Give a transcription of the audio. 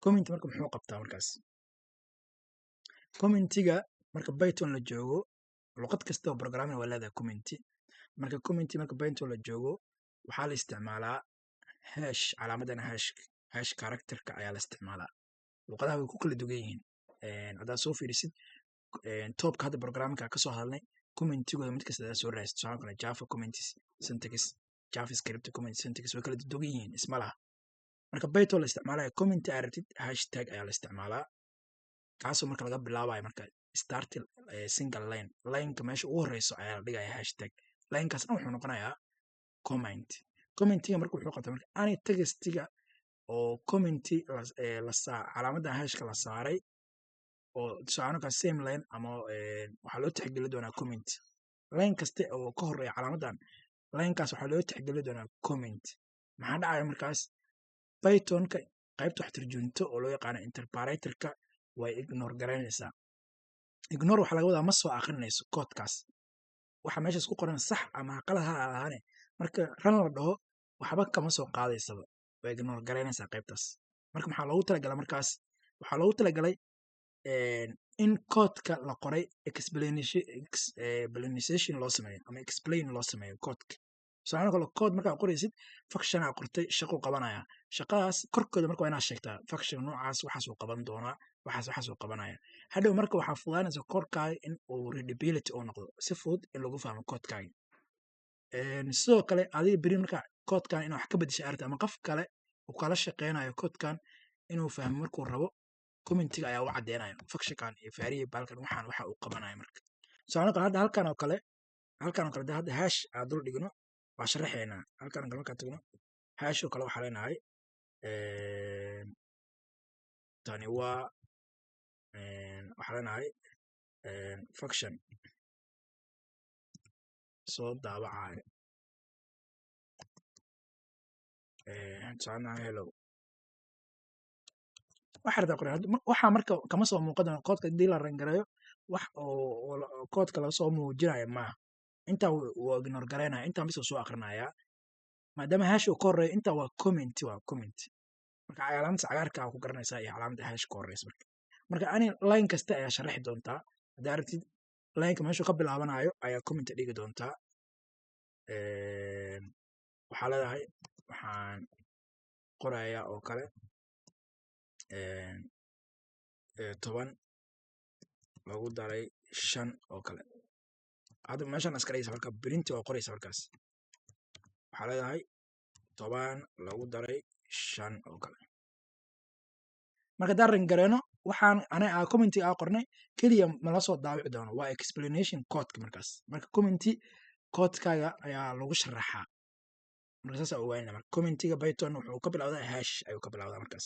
Comment marka muxuu qabtaa markaas? Commentiga marka Python la joogo, luqad kasta oo programming waa leedahay commenti. Marka commenti marka Python la joogo, waxaa la isticmaalaa hash, calaamadan hash, hash characterka ayaa la isticmaalaa. Luqadaha way ku kala duwan yihiin. Haddaad soo fiirisid topka hadda programmingka kasoo hadalnay, commentigooda mid kasta hadaad soo raadsid, tusaale kale Java comments syntax, JavaScript comment syntax, way kala duwan yihiin, isma laha. Marka Python la isticmaalayo, comment aad rabtid, hashtag ayaa la isticmaalaa, kaasoo marka laga bilaabayo marka start single line, lineka meesha ugu horeyso ayaa la dhigaya hashtag. Linekaas dhan wuxuu noqonayaa comment. Commentiga marka wuxuu qabtaa marka any textiga oo commenti la calaamadan hashka la saaray, oo tusaale ka same line ama waxaa loo tixgeli doonaa comment. Line kaste oo ka horeeya calaamadan, linekaas waxaa loo tixgeli doonaa comment. Maxaa dhacaya markaas? Pythonka qaybta wax turjunto oo loo yaqaano interpreterka way ignore garaynaysaa. Ignore waxaa laga wadaa ma soo akrinayso koodkaas. Waxa meeshaas ku qoran sax ama qalad ha ahaane, marka run la dhaho waxba kama soo qaadaysaba, way ignore garaynaysaa qaybtaas. Marka maxaa loogu talagalay markaas? Waxaa loogu talagalay in koodka la qoray explanation loo sameeyo ama explain loo sameeyo koodka. Tusaale kale, kood markaa qoraysid, function aa qortay, shaquu qabanaya. Shaqadaas korkooda marka waa inaad sheegtaa function noocaas waxaas uu qaban doonaa, waxaas waxaas uu qabanaya. Hadhow marka waxaa fududaanaysa koodkaaga in uu readability uu noqdo, si fudud in lagu fahmo koodkaaga. Sidoo kale adiga beri marka koodkan inaad wax ka bedesha aragtid ama qof kale uu kala shaqeynayo koodkan inuu fahmo markuu rabo, commentiga ayaa u caddeynaya functionkan iyo variablekan waxaan waxa uu qabanayo. Marka tusaale kale hadda halkan oo kale hadda hash aan dul dhigno, waa sharaxeynaa. Halkan oo kale markaan tagno, hash oo kale waxaa leenahay, tani waa, waxaa leenahay function soo daabacayo, tusaale hello. Waxa rabtaa qoran waxaa marka kama soo muuqan doono koodka hadii la run gareeyo. Wax oo koodka lasoo muujinayo maaha. Intaa wuu ignore garaynaya, intaan bis soo akrinaya, maadaama hash uu ka horeeyo. Intaa waa comment, waa comment. Marka calaamadda cagaarka ku garanaysaa iyo calaamadda hash ka horeysa. Marka ani line kasta ayaa sharaxi doontaa. Haddaa aragtid, lineka meeshuu ka bilaabanayo ayaa comment dhigi doontaa. Waxaa leedahay waxaan qorayaa oo kale 10 lagu daray 5 oo kale. Hadda meeshaan iska dhigaysa marka print waa qoraysa. Markaas waxaa leedahay 10 lagu daray 5 oo kale. Marka haddaan run gareeno, waxaan ana aa commentiga aa qornay keliya mala soo daawici doono, waa explanation codeka markaas. Marka commenti codekaaga ayaa lagu sharaxaa. Marka saas aa ogaanayna. Marka commentiga Python wuxuu ka bilowdaa hash ayuu ka bilowdaa markaas.